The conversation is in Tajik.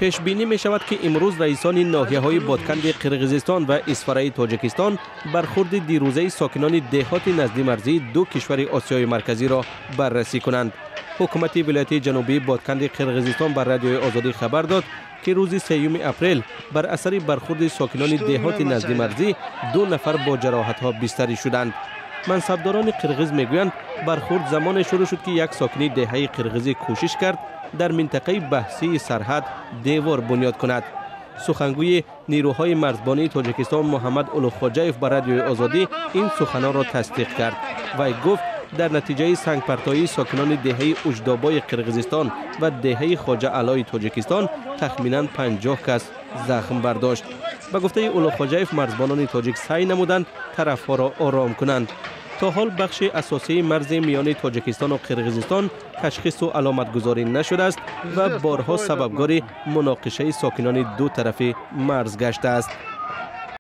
Пешбинӣ мешавад, ки имрӯз раисони ноҳияҳои Ботканди Қирғизистон ва Исфараи Тоҷикистон бархурди дирӯзаи сокинони деҳоти наздимарзии ду кишвари Осиёи Марказиро баррасӣ кунанд. Ҳукумати вилояти ҷанубии Ботканди Қирғизистон ба Радиои Озодӣ хабар дод, ки рӯзи 3 апрел бар асари бархурди сокинони деҳоти наздимарзӣ 2 нафар бо ҷароҳатҳо бистарӣ шуданд. Мансабдорони қирғиз мегӯянд, бархурд замоне шурӯъ шуд, ки як сокини деҳаи қирғизӣ кӯшиш кард дар минтақаи баҳсии сарҳад девор бунёд кунад. Сухангӯи нерӯҳои марзбонии Тоҷикистон Муҳаммад Улуғхоҷаев ба Радиои Озодӣ ин суханонро тасдиқ кард. Вай гуфт, дар натиҷаи сангпартоии сокинони деҳаи Уҷдобои Қирғизистон ва деҳаи Хоҷа Алои Тоҷикистон тахминан 50 кас захм бардошт. Ба гуфтаи Улуғхоҷаев, марзбонони тоҷик саъй намуданд тарафҳоро ором кунанд. То ҳол бахши асосии марзи миёни Тоҷикистону Қирғизистон ташхису аломатгузорӣ нашудааст ва борҳо сабабгори муноқишаи сокинони ду тарафи марз гаштааст.